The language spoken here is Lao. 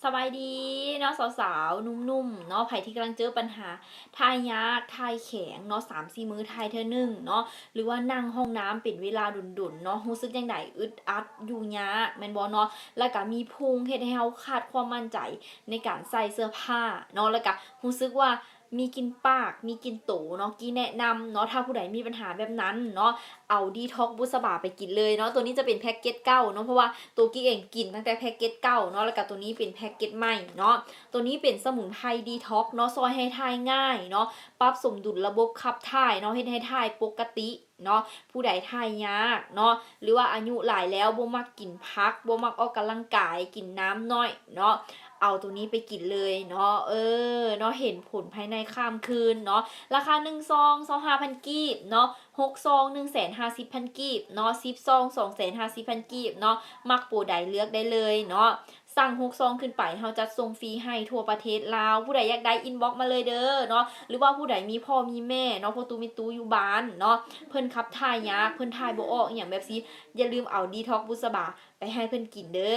ສະບາຍດີເນາະ ສາວໆ ໜຸ່ມໆ ເນາະ ໃຜທີ່ກຳລັງເຈີບັນຫາຖ່າຍຍາກ ຖ່າຍແຂງເນາະ ສາມສີ່ມື້ຖ່າຍເທື່ອໜຶ່ງເນາະ ຫຼືວ່ານັ່ງຫ້ອງນ້ຳເປັນເວລາດົນໆ ເນາະ ຮູ້ສຶກຈັ່ງໃດ? ອຶດອັດ ຢູ່ຍາກ ແມ່ນບໍ່ເນາະ? ແລ້ວກະມີພຸງ ເຮັດໃຫ້ເຮົາຂາດຄວາມໝັ້ນໃຈໃນການໃສ່ເສື້ອຜ້າເນາະ ແລ້ວກະຮູ້ສຶກວ່າມີກິ່ນປາກ ມີກິ່ນໂຕເນາະ ກີ້ແນະນຳເນາະ ຖ້າຜູ້ໃດມີບັນຫາແບບນັ້ນເນາະ ເອົາດີທັອກບຸດສະບາໄປກິນເລີຍເນາະ ໂຕນີ້ຈະເປັນແພັກເກັດເກົ່າເນາະ ເພາະວ່າໂຕກີ້ເອງກິນຕັ້ງແຕ່ແພັກເກັດເກົ່າເນາະ ແລ້ວກະໂຕນີ້ເປັນແພັກເກັດໃໝ່ເນາະ ໂຕນີ້ເປັນສະໝຸນໄພດີທັອກເນາະ ຊ່ອຍໃຫ້ຖ່າຍງ່າຍເນາະ ປັບສົມດຸນລະບົບຂັບຖ່າຍເນາະ ເຮັດໃຫ້ຖ່າຍປົກກະຕິເນາະ ຜູ້ໃດຖ່າຍຍາກເນາະ ຫຼືວ່າອາຍຸຫຼາຍແລ້ວ ບໍ່ມັກກິນຜັກ ບໍ່ມັກອອກກຳລັງກາຍ ກິນນ້ຳໜ້ອຍເນາະ ເອົາໂຕນີ້ໄປກິນເລີຍເນາະ ເອີ ເນາະ ເຫັນຜົນພາຍໃນຂ້າມຄືນເນາະ ລາຄາໜຶ່ງຊອງ ຊາວຫ້າພັນກີບເນາະ ຫົກຊອງ ໜຶ່ງແສນຫ້າສິບພັນກີບເນາະ ສິບຊອງ ສອງແສນຫ້າສິບພັນກີບເນາະ ມັກໂປໃດເລືອກໄດ້ເລີຍເນາະ ສັ່ງຫົກຊອງຂຶ້ນໄປ ເຮົາຈັດສົ່ງຟຣີໃຫ້ທົ່ວປະເທດລາວ ຜູ້ໃດຢາກໄດ້ອິນບັອກມາເລີຍເດີເນາະ ຫຼືວ່າຜູ້ໃດມີພໍ່ມີແມ່ເນາະ ພໍ່ຕູ້ແມ່ຕູ້ຢູ່ບ້ານເນາະ ເພິ່ນຂັບຖ່າຍຍາກ ເພິ່ນຖ່າຍບໍ່ອອກ ອີ່ຫຍັງແບບຊີ້ ຢ່າລືມເອົາດີທັອກບຸດສະບາໄປໃຫ້ເພິ່ນກິນເດີ.